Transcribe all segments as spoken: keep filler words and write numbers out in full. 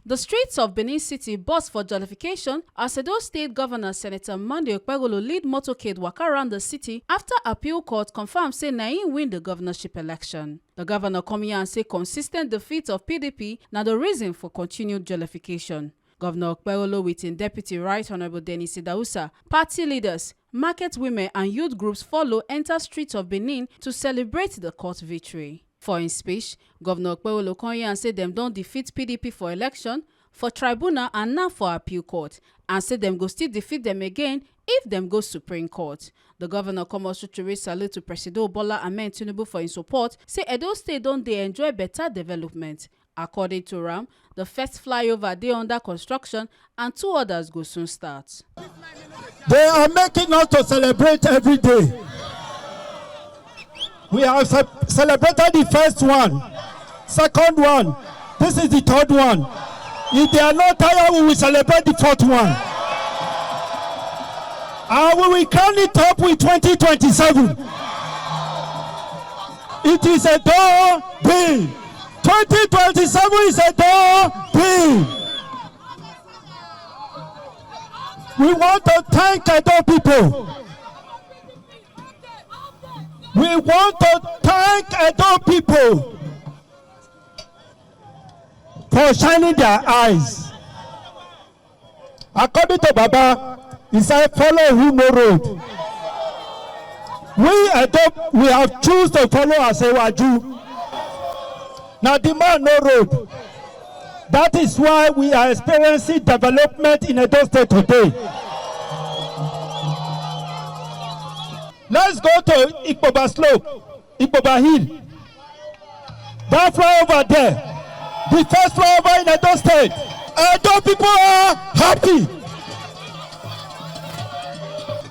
The streets of Benin City burst for jollification as Edo State Governor Senator Monday Okpebholo lead motorcade waka around the city after appeal court confirm say na im win the governorship election. The governor come here and say consistent defeat of P D P na the reason for continued jollification. Governor Okpebholo with im deputy Right Honourable Dennis Idahosa, party leaders, market women and youth groups follow enter streets of Benin to celebrate the court victory. For im speech, Governor Okpebholo come here and say dem don defeat P D P for election, for tribunal and now for appeal court, and say dem go still defeat dem again if dem go Supreme Court. The governor come also to raise salute to Presido Bola Ahmed Tinubu for im support, say Edo State don dey enjoy better development. According to am, the first flyover dey under construction and two others go soon start. They are making us to celebrate every day. We have ce- celebrated the first one, second one. This is the third one. If they are not tired, we will celebrate the fourth one. And we will crown it up with twenty twenty-seven. It is a done deal. twenty twenty-seven is a done deal. We want to thank Edo people. We want to thank Edo people for shining their eyes. According to Baba, he said, "Follow who no road." We Edo, we have choose to follow Asewaju. Now the man no road. That is why we are experiencing development in Edo State today. Let's go to Ikpoba Slope, Ikpoba Hill. That flyover there, the first flyover in Edo State. Edo people are happy.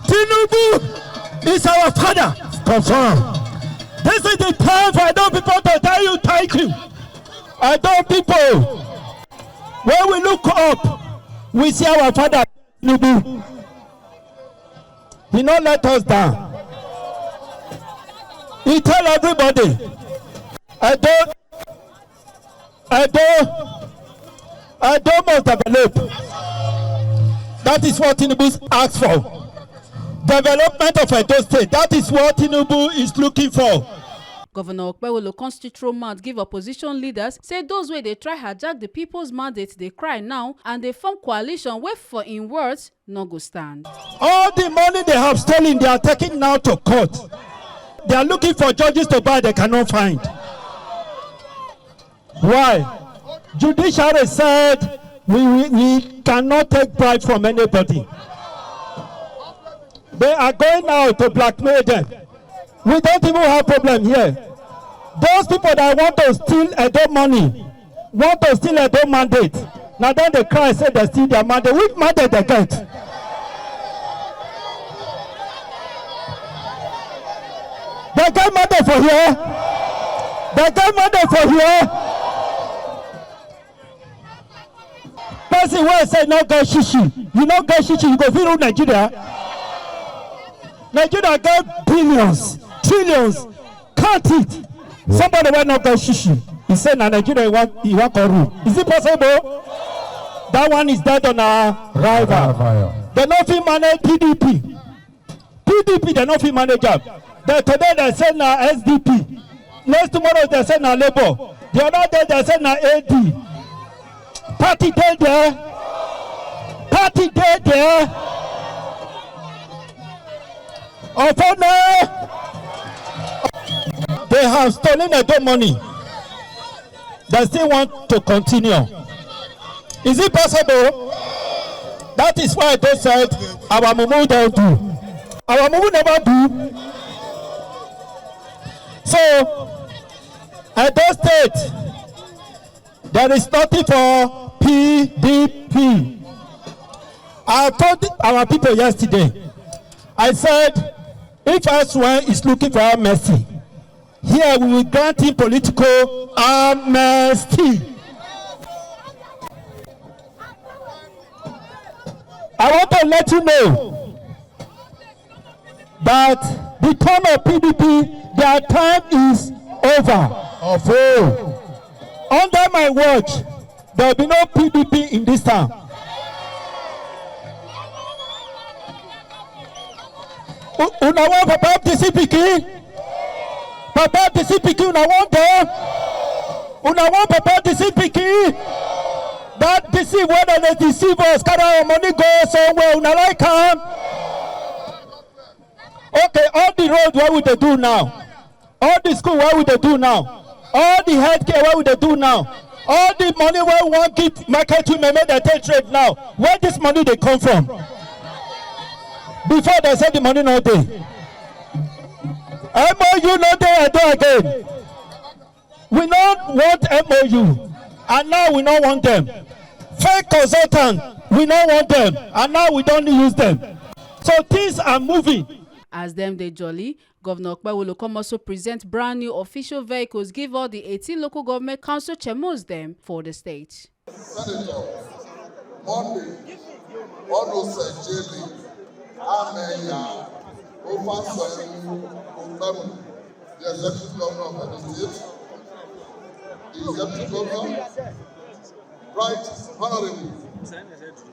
Tinubu is our father. Confirm. This is the time for Edo people to tell you thank you. Edo people, when we look up, we see our father Tinubu. He not let us down. He tell everybody, Edo, Edo, Edo must develop. That is what Tinubu asked for. Development of Edo State. That is what Tinubu is looking for. Governor Okpebholo come still throw mouth give opposition leaders, say those wey dey try hijack the people's mandate dey cry now and dey form coalition wey for im words no go stand. All the money they have stolen, they are taking now to court. They are looking for judges to buy, they cannot find. Why? Judiciary said we, we, we cannot take bribe from anybody. They are going out to blackmail them. We don't even have problem here. Those people that want to steal Edo money, want to steal Edo mandate, now then they cry say they steal their mandate. Which mandate they get? They get mandate for here. They get mandate for here. Person wey say no get shishi, you no get shishi, you go fit rule Nigeria? Nigeria get billions, trillions, count it. Somebody wey no get shishi, he say na Nigeria he wan he wan come rule. Is it possible? That one is dead on arrival. Arrival. They no fit manage P D P. P D P they no fit manage am. Then today they say na S D P. Next tomorrow they say na Labour. The other day they say na A D. Party dey there. Party dey there. Ofone, they have stolen Edo money. They still want to continue. Is it possible? That is why they said our mumu don't do. Our mumu never do. So, Edo State, there is nothing for P D P. I told our people yesterday, I said, if S Y is looking for amnesty, here we will grant him political amnesty. I want to let you know that the turn of P D P, their time is over. Ofo. Under my watch, There will be no P D P in this town. U- Una want Papa F D C pikin? Papa F D C pikin, una want them? Una want Papa F D C pikin? That deceive wey dem dey deceive us, carry our money go somewhere, una like am? Okay, all the road wey we dey do now, all the school wey we dey do now, all the healthcare wey we dey do now, all the money wey we wan give market women make dem take trade now, where this money dey come from? Before dem say the money no dey. M O U no dey Edo again. We no want M O U, and now we no want them. Fake consultant, we no want them, and now we don use them. So things are moving. As dem dey jolly, Governor Okpewolo come also present brand new official vehicles give all the eighteen local government council chairmans dem for the state. Senator Monday Onosejele Ameya Ofasoemu Okpebholo, the executive governor of Edo State, the executive governor, Right Honorable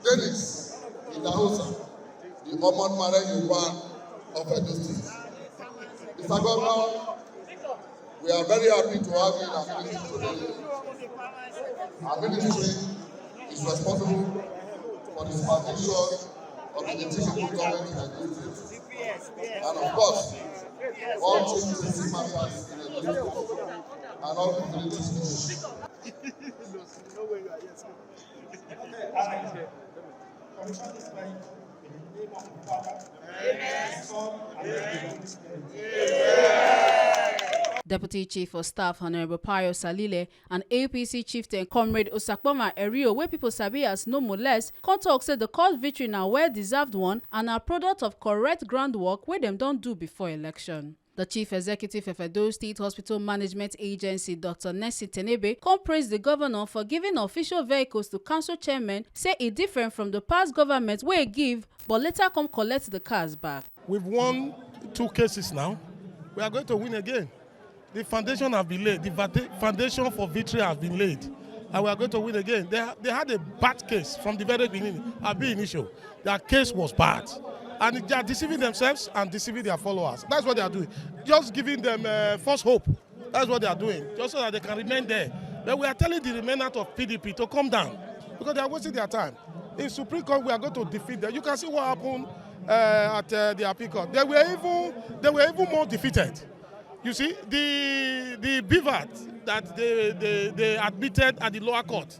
Dennis Idahosa, the Omodumare Yorùbá of Edo State. Mister Governor, we are very happy to have you in our ministry today. Our ministry is responsible for the supervision of the eighteen local government in Edo State. And of course, all T T C matters in Edo State and all community issues. Deputy Chief of Staff Honorable Pius Alile and A P C chieftain Comrade Osakpoma Erio, wey people sabi as No Molest, come talk say the court victory na well deserved one and na product of correct groundwork wey dem don do before election. The chief executive of Edo State Hospital Management Agency, Doctor Nessie Tenebe, come praise the governor for giving official vehicles to council chairmen, say e different from the past government wey give but later come collect the cars back. We've won two cases now. We are going to win again. The foundation has been laid. The vata- foundation for victory has been laid. And we are going to win again. They, they had a bad case from the very beginning. Abi Initio, their case was bad. And they are deceiving themselves and deceiving their followers. That's what they are doing. Just giving them uh, false hope. That's what they are doing. Just so that they can remain there. But we are telling the remnant of P D P to come down. Because they are wasting their time. In Supreme Court, we are going to defeat them. You can see what happened uh, at uh, the Appeal Court. They were even they were even more defeated. You see, the the BVAT that they, they, they admitted at the lower court,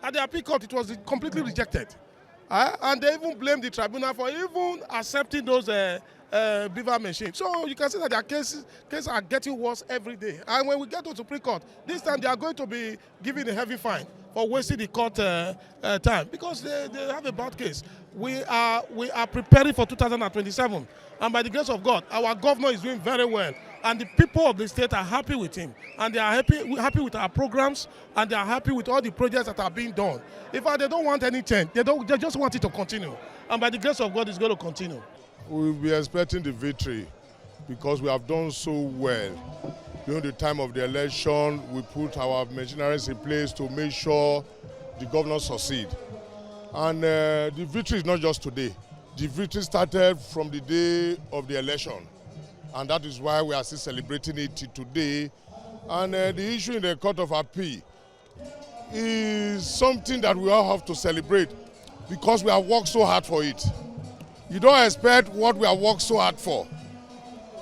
at the Appeal Court, it was completely rejected. Uh, and they even blamed the tribunal for even accepting those uh, uh, BVAT machines. So you can see that their cases, cases are getting worse every day. And when we get to Supreme Court, this time they are going to be given a heavy fine for wasting the court uh, uh, time because they, they have a bad case. We are, we are preparing for two thousand twenty-seven. And by the grace of God, our governor is doing very well. And the people of the state are happy with him. And they are happy, happy with our programs. And they are happy with all the projects that are being done. In fact, they don't want any change. They, don't, they just want it to continue. And by the grace of God, it's going to continue. We will be expecting the victory because we have done so well. During the time of the election, we put our machineries in place to make sure the governor succeed. And uh, the victory is not just today. The victory started from the day of the election. And that is why we are still celebrating it till today. And uh, the issue in the Court of Appeal is something that we all have to celebrate because we have worked so hard for it. You don't expect what we have worked so hard for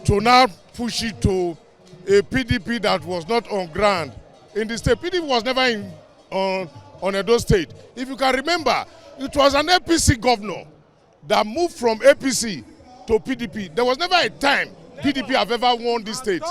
to now push it to a P D P that was not on ground in the state. P D P was never in on, on Edo State. If you can remember, it was an A P C governor that moved from A P C to P D P. There was never a time P D P have ever won this state.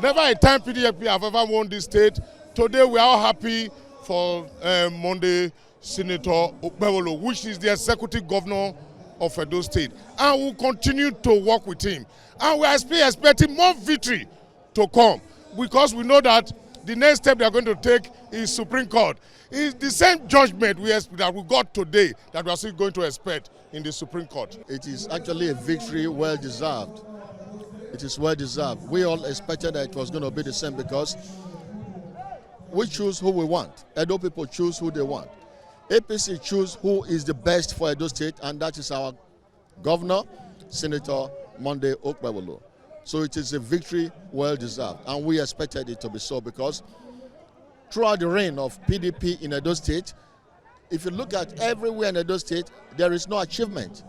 Never a time P D P have ever won this state. Today we are all happy for uh, Monday Senator Okpebholo, which is the executive governor of Edo State, and will continue to work with him. And we are still expecting more victory to come because we know that the next step they are going to take is Supreme Court. It's the same judgment we exp- that we got today that we are still going to expect in the Supreme Court. It is actually a victory well deserved. It is well deserved. We all expected that it was going to be the same because We choose who we want. Edo people choose who they want. A P C choose who is the best for Edo State, and that is our governor, Senator Monday Okpebholo. So it is a victory well deserved, and we expected it to be so, because throughout the reign of P D P in Edo State, if you look at everywhere in Edo State, there is no achievement.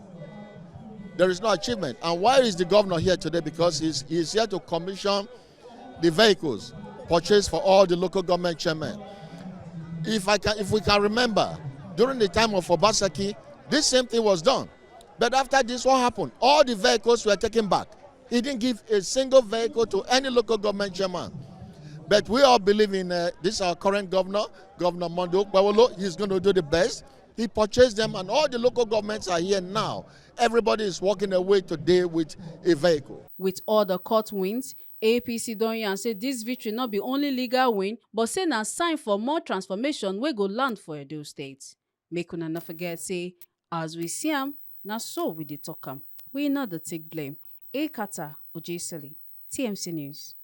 There is no achievement. And why is the governor here today? Because he's, he's here to commission the vehicles purchased for all the local government chairmen. If I can, if we can remember, during the time of Obaseki, this same thing was done. But after this, what happened? All the vehicles were taken back. He didn't give a single vehicle to any local government chairman. But we all believe in, uh, this our current governor, Governor Monday Okpebholo. He's going to do the best. He purchased them, and all the local governments are here now. Everybody is walking away today with a vehicle. With all the court wins, A P C don yarn say this victory no be only legal win, but say na sign for more transformation wey go land for Edo State. Make una no forget say, as we see am, na so we dey talk am. We no dey take blame. Ekata Ojesili, T M C News.